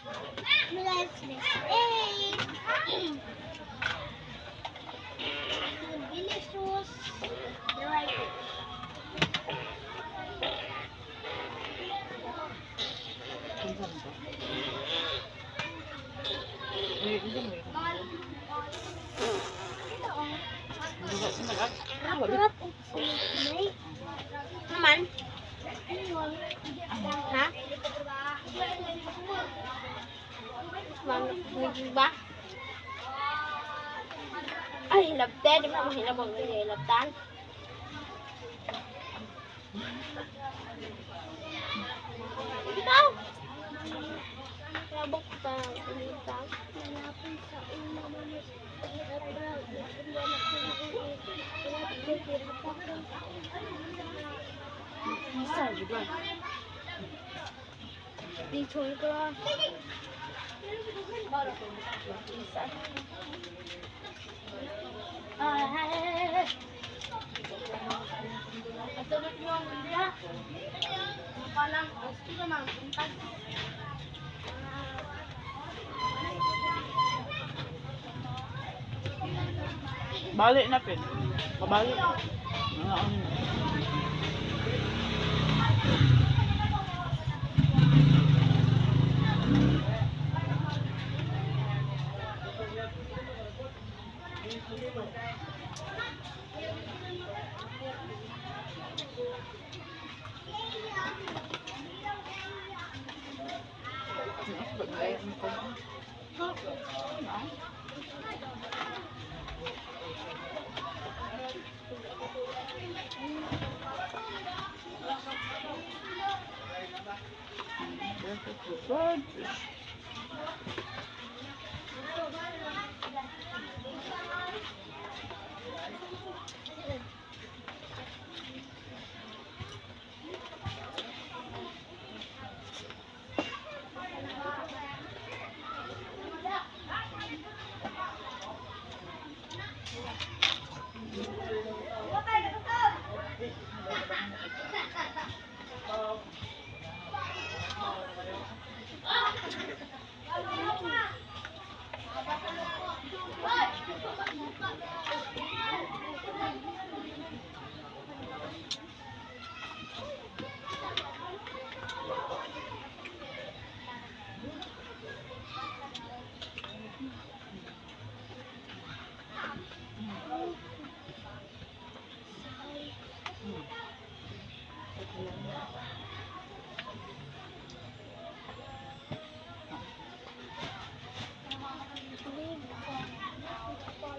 Let's eat. Delicious dry fish. Kinsa man to? Eh, hindi mo eh. Rap, rap, may. Naman? Ha? Mag ba? Ay, hilabte. Di ba mahilabang hilabtan? Ikaw! Labok pa. Hilabtan. Malapit sa una mo. Isa, di ba? Dito ko lang. Isa. Ay! Ato ba yung hindi ha? Palang, gusto ka man, buntag. Bali na, Pin. Mabali. Mga ano. Fish.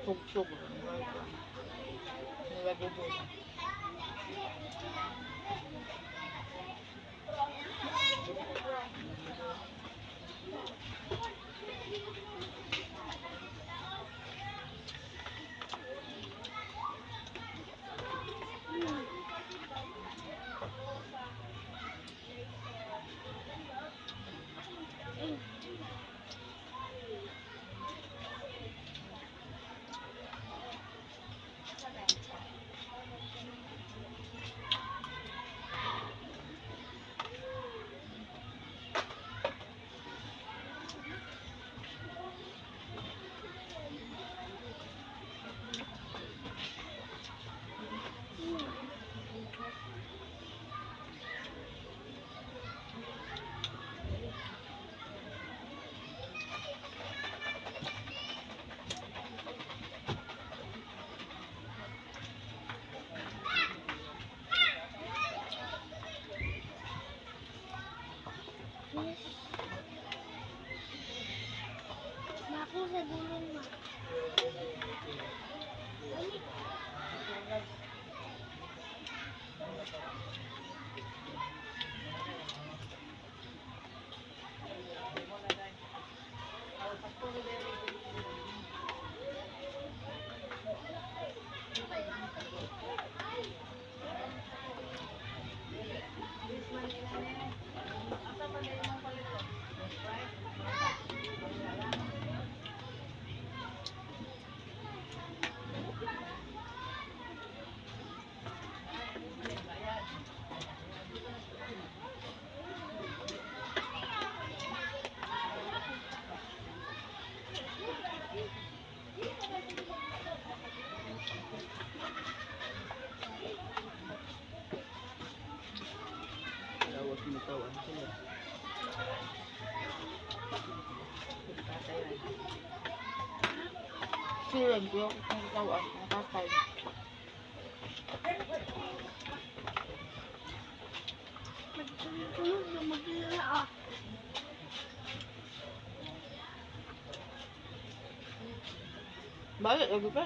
Tugtog. Nilagubot. Fish. Mako sa dulong mo. Siren, kuya ko kong katawan, ang tatay. Magsunod na maglala ah. Balik, lagi pa.